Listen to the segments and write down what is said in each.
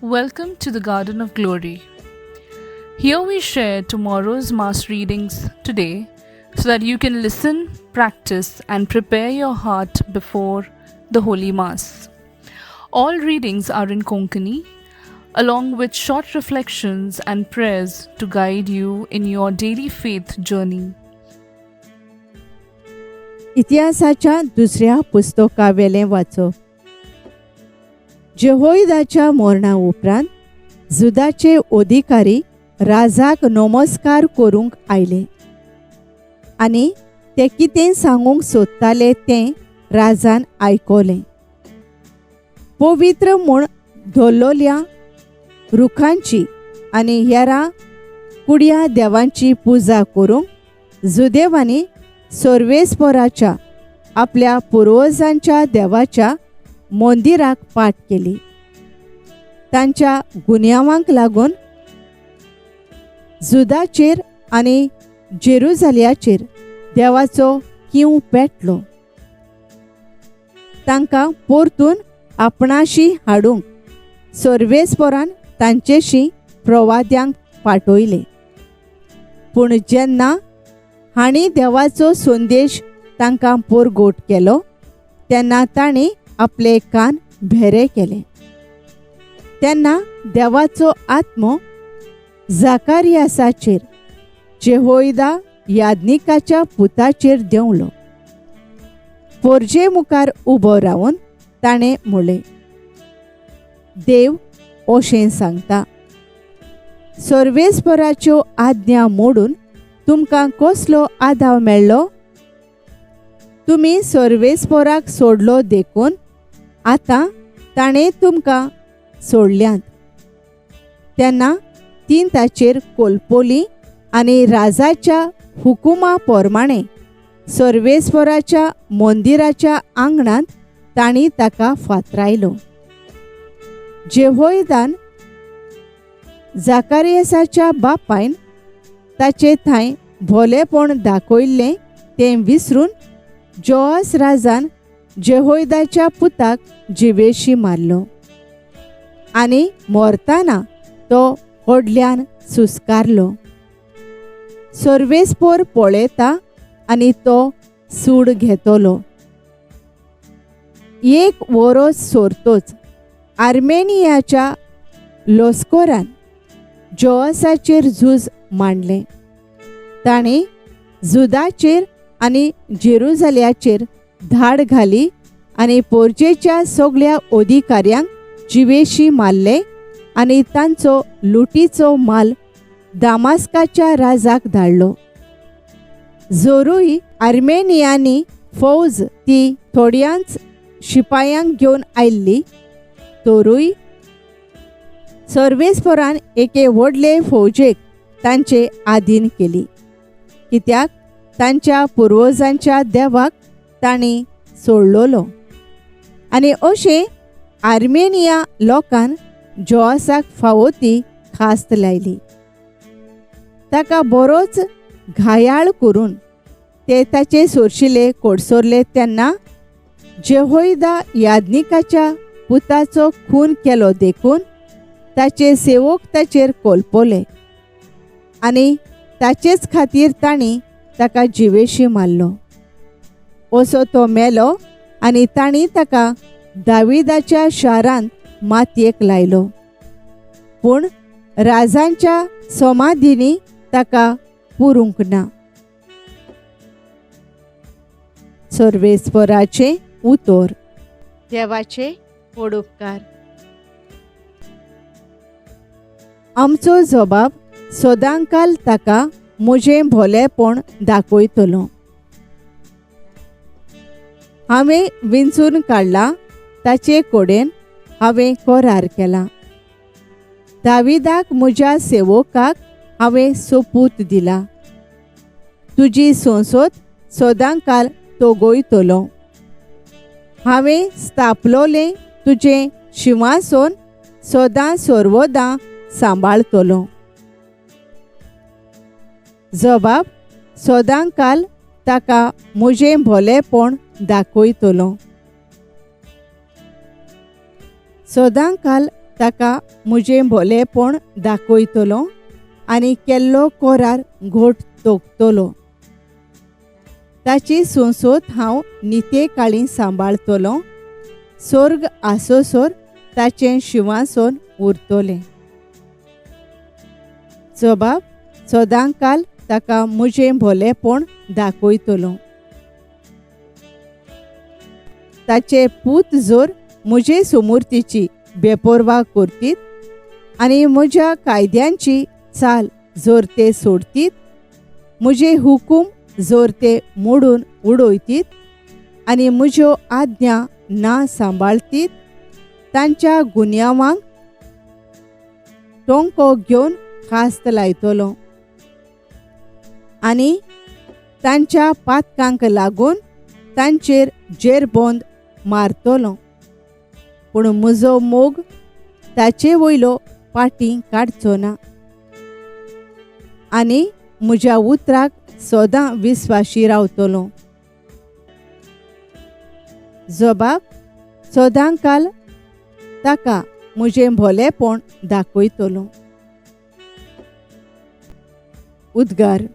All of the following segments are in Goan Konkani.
Welcome to the Garden of Glory. Here we share tomorrow's Mass readings today so that you can listen, practice, and prepare your heart before the Holy Mass. All readings are in Konkani, along with short reflections and prayers to guide you in your daily faith journey. इतिहासाच्या दुसऱ्या पुस्तकावेलें वाचप. जेहोयदाच्या मरणा उपरांत जुदाचे अधिकारी राजाक नमस्कार करूंक आयले आनी ते कितें सांगूंक सोदताले तें राजान आयकलें. पवित्र म्हूण धरलोल्या रुखांची आनी हेरां कुडया देवांची पुजा करूंक जुदेवांनी सर्वेस्पराच्या आपल्या पुर्वजांच्या देवाच्या मंदिराक पाट केली. तांच्या गुन्यांवांक लागून जुदाचेर आनी जेरुजालयाचेर देवाचो कींव पेटलो. तांकां परतून आपणाशी हाडूंक सर्वेस्परान तांचेशी प्रवाद्यांक पाठयले. पूण जेन्ना हांणी देवाचो संदेश तांकां परगट केलो तेन्ना तांणी आपले कान भेरे केले. तेन्ना देवाचो आत्मो जाकारियासाचेर जेहोयदा याज्ञिकाच्या पुताचेर देंवलो. पोरजे मुखार उबो रावन ताणें म्हणलें, देव अशें सांगता, सर्वेस्पराच्यो आज्ञा मोडून तुमकां कसलो आदाव मेळ्ळो? तुमी सर्वेस्पराक सोडलो देखून आतां ताणें तुमकां सोडल्यांत. तेन्ना तीं ताचेर कोलपोली आनी राजाच्या हुकुमा प्रमाणें सर्वेस्पराच्या मंदिराच्या आंगणांत तांणी ताका फातरायलो. जेहोयदान जाकारियसाच्या बापायन ताचे थंय भोलेपण दाखयल्लें तें विसरून जोआस राजान जेहोयदाच्या पुताक जिवेशी मारलो आनी मरताना तो व्हडल्यान सुस्कारलो. सर्वेस्पोर पळयता आनी तो सूड घेतलो. एक वरोस सोरतोच आर्मेनियाच्या लश्करान जोआसाचेर झूज मांडलें. ताणें जुदाचेर आनी जेरुजाल्याचेर धाड घाली आनी पोरजेच्या सगळ्या अधिकाऱ्यांक जिवेशी मारले आनी तांचो लुटीचो माल दामास्काच्या राजाक धाडलो. जोरूय आर्मेनियांनी फौज ती थोड्यांच शिपायांक घेवन आयिल्ली तरूय सर्वेस्परान एके व्हडले फौजेक तांचे आधीन केली, कित्याक तांच्या पुर्वजांच्या देवाक तांणी सोडलोलो. आनी अशें आर्मेनिया लोकान जोआसाक फावो ती खास्त लायली. ताका बरोच घायाळ करून ते ताचे सोरशिले कोडसरले तेन्ना जेहोयदा याज्ञिकाच्या पुताचो खून केलो देखून ताचे सेवक ताचेर कोलपोले आनी ताचेच खातीर तांणी ताका जिवेशी मारलो. असो तो मेलो आनी तांणी ताका दाविदाच्या शारांत मातयेक लायलो, पूण राजांच्या समाधींनी ताका पुरूंक ना. सर्वेस्पराचें उतर. देवाचे व्हड उपकार. आमचो जबाब सदांकाल ताका म्हजें भोलेपण दाखयतलो. हांवें विंचून काडला ताचे कडेन हांवें करार केला. दाविदाक म्हज्या सेवकाक हांवें सोपूत दिला, तुजी संसद सदांकाल तगयतलो. हांवें स्थापलोलें तुजें शिंवासन सदां सर्वदां सांबाळतलो. जबाब सदांकाल ताका म्हजें भोलेपण दाखयतलो. सदांकाल ताका म्हजें भोलेपण दाखयतलो आनी केल्लो कोरार घोट तोखतलो. ताची संसद हांव निते काळी सांबाळतलो. स्वर्ग आसोसर ताचें शिंवासन उरतलें. जबाब सदांकाल ताका म्हजें भोलेपण दाखयतलो. ताचे पूत जर म्हजे सुमुर्तीची बेपर्वा करतीत आनी म्हज्या कायद्यांची चाल जर ते सोडतीत, म्हजे हुकूम जर ते मोडून उडयतीत आनी म्हज्यो आज्ञा ना सांबाळतीत, तांच्या गुन्यांवांक टोंको घेवन खास्त लायतलो आनी तांच्या पातकांक लागून तांचेर जेरबंद मारतलो. पूण म्हजो मोग ताचे वयलो पाटी काडचो ना आनी म्हज्या उतराक सदां विस्वाशी रावतलो. जबाब सदांकाल ताका म्हजें भोलेपण दाखयतलो. उद्गार.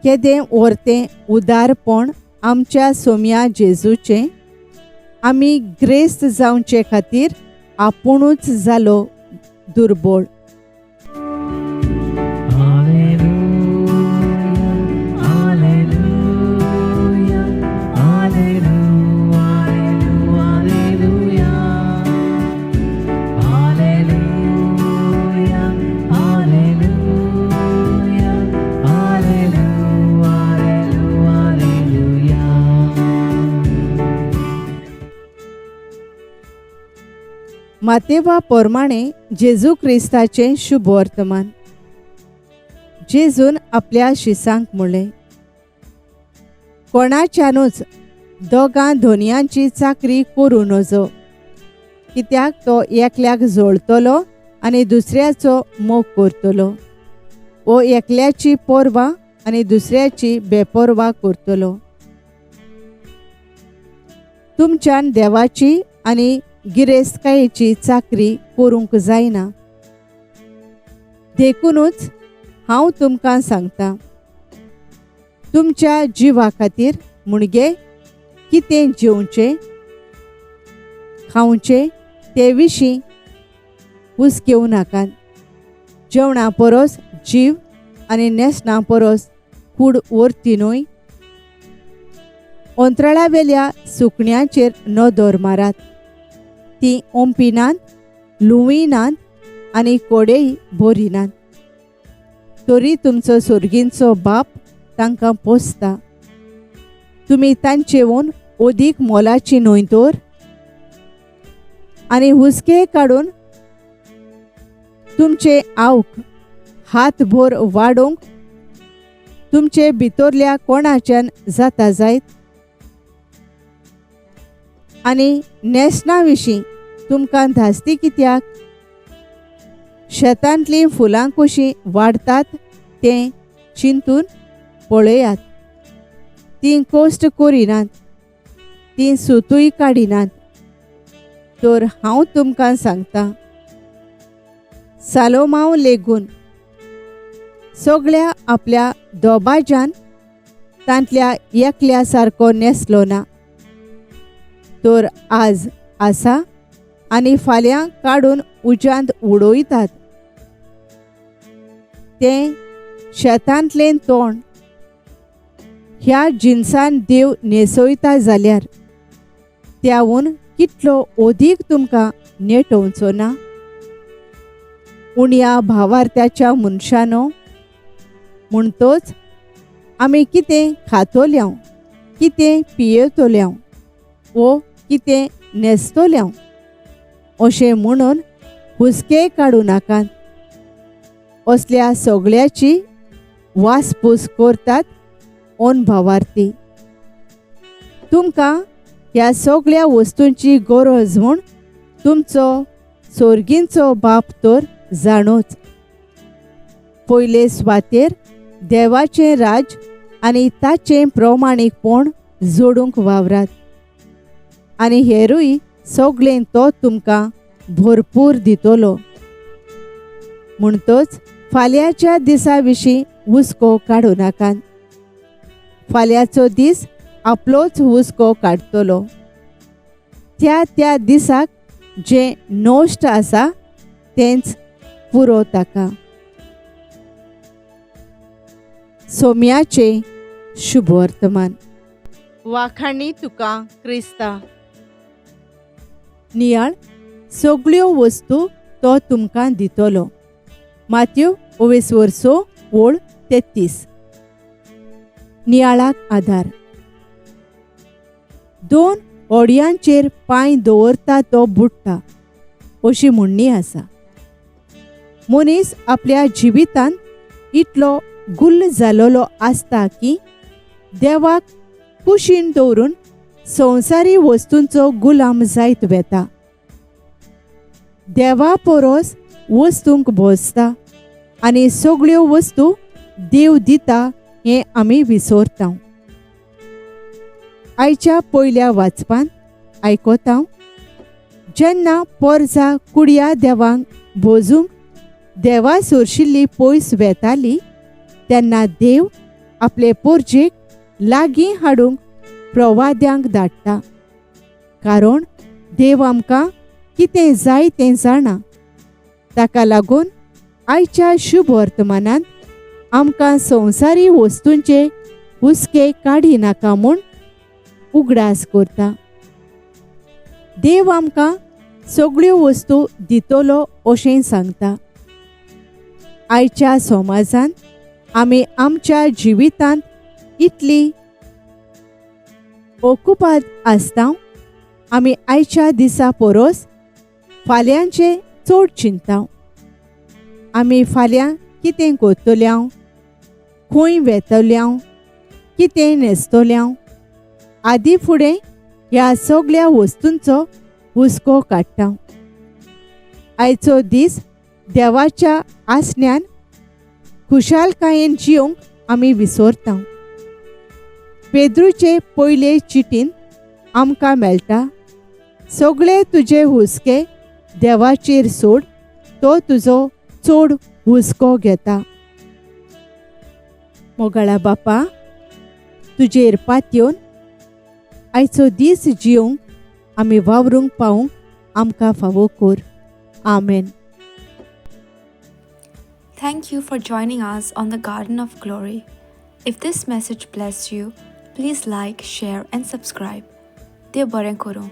केदें ओरतें उदारपण आमच्या सोम्या जेजूचें, आमी ग्रेस्त जावचे खातीर आपुणूच जालो दुर्बळ. मातेवा प्रमाणे जेजू क्रिस्ताचें शुभवर्तमान. जेजून आपल्या शिसांक म्हणलें, कोणाच्यानूच दोगां धोनयांची चाकरी करूं नजो, कित्याक तो एकल्याक जोळतलो आनी दुसऱ्याचो मोग करतलो, वो एकल्याची पर्वा आनी दुसऱ्याची बेपर्वा करतलो. तुमच्यान देवाची आनी गिरेस्तकायेची चाकरी करूंक जायना. देखुनूच हांव तुमकां सांगता, तुमच्या जिवा खातीर मुणगे कितें जेवचें खावचें ते विशीं हुसकेवं नाकात. जेवणा परस जीव आनी न्हेसणा परस कूड व्हरती न्हय. अंतराळावेल्या सुकण्यांचेर नदर मारात, ती ओंपिनात, लुंविनात आनी कोडेय भरिनात, तरी तुमचो सोर्गींचो बाप तांकां पोसता. तुमी तांचेवून अदीक मोलाची न्हय तर? आनी हुस्के काडून तुमचे आवक हातभर वाडोवंक तुमचे भितरल्या कोणाच्यान जाता जायत? आनी न्हेसणा विशीं तुमकां धास्ती कित्याक? शेतांतलीं फुलां कशीं वाडतात तें चिंतून पळयात. तीं कश्ट करिनात, तीं सुतूय काडिनात. तर हांव तुमकां सांगता, सालोमांव लेगून सगळ्या आपल्या दोबाज्यान तांतल्या एकल्या सारको न्हेसलो ना. तर आज आसा आनी फाल्यां काडून उज्यांत उडयतात तें शेतांतलें तोंड ह्या जिनसान देव न्हेसयता जाल्यार त्यावून कितलो अदीक तुमकां नेटोवचो ना? उण्या भावार्थ्याच्या मनशानो, म्हणटोच आमी कितें खातोल्यांव, कितें पियेतोल्यांव वो कितें न्हेसतोल्यांव अशें म्हणून हुस्के काडूं नाकात. असल्या सगळ्याची वासपूस करतात अनभावार्थी. तुमकां ह्या सगळ्या वस्तूंची गरज म्हूण तुमचो सोर्गींचो बाप तर जाणोच. पयले सुवातेर देवाचें राज आनी ताचें प्रमाणीकपण जोडूंक वावरात आनी हेरूय सगळें तो तुमकां भरपूर दितलो. म्हणटच फाल्यांच्या दिसा विशीं हुस्को काडूं नाकात. फाल्यांचो दीस आपलोच हुस्को काडटलो. त्या त्या दिसाक जें नश्ट आसा तेंच पुरो ताका. सोम्याचें शुभवर्तमान. वाखाणी तुका क्रिस्ता. नियाळ सगळ्यो वस्तू तो तुमकां दितलो. मात्यो 6:33. नियाळाक आधार. 2 होडयांचेर पांय दवरता तो बुडटा अशी म्हणणी आसा. मनीस आपल्या जिवितांत इतलो गुल्ल जालोलो आसता की देवाक कुशीन दवरून संवसारी वस्तूंचो गुलाम जायत वेता. देवा परोस वस्तूंक भोजता आनी सगळ्यो वस्तू देव दिता हें आमी विसरता. आयच्या पयल्या वाचपान आयकता, जेन्ना पोरजा कुडया देवांक भोजूंक देवा सोरशिल्ली पयस वेताली तेन्ना देव आपले पोरजेक लागीं हाडूंक प्रवाद्यांक धाडटा. कारण देव आमकां कितें जाय तें जाणा. ताका लागून आयच्या शुभ वर्तमानांत आमकां संवसारी वस्तूंचे हुस्के काडी नाका म्हूण उगडास करता. देव आमकां सगळ्यो वस्तू दितलो अशें सांगता. आयच्या समाजांत आमी आमच्या जिवितांत इतली ओकुपाद आसता, आमी आयच्या दिसा परोस फाल्यांचें चड चिंता. आमी फाल्यां कितें करतल्या, खंय वेतल्या, कितें न्हेसतल्या आदी फुडें ह्या सगळ्या वस्तूंचो हुस्को काडटा. आयचो दीस देवाच्या आसण्यान खुशालकायेन जिवंक आमी विसरता. पेद्रूचे पयले चिटीन आमकां मेळटा, सगळे तुजे हुस्के देवाचेर सोड, तो तुजो चड हुस्को घेता. मोगाळा बापा, तुजेर पातयेवन आयचो दीस जिवंक आमी वावरूंक पावूंक आमकां फावो कर. आमेन. Thank you for joining us on the Garden of Glory. If this message blessed you, please like, share and subscribe. देव बरें करूं.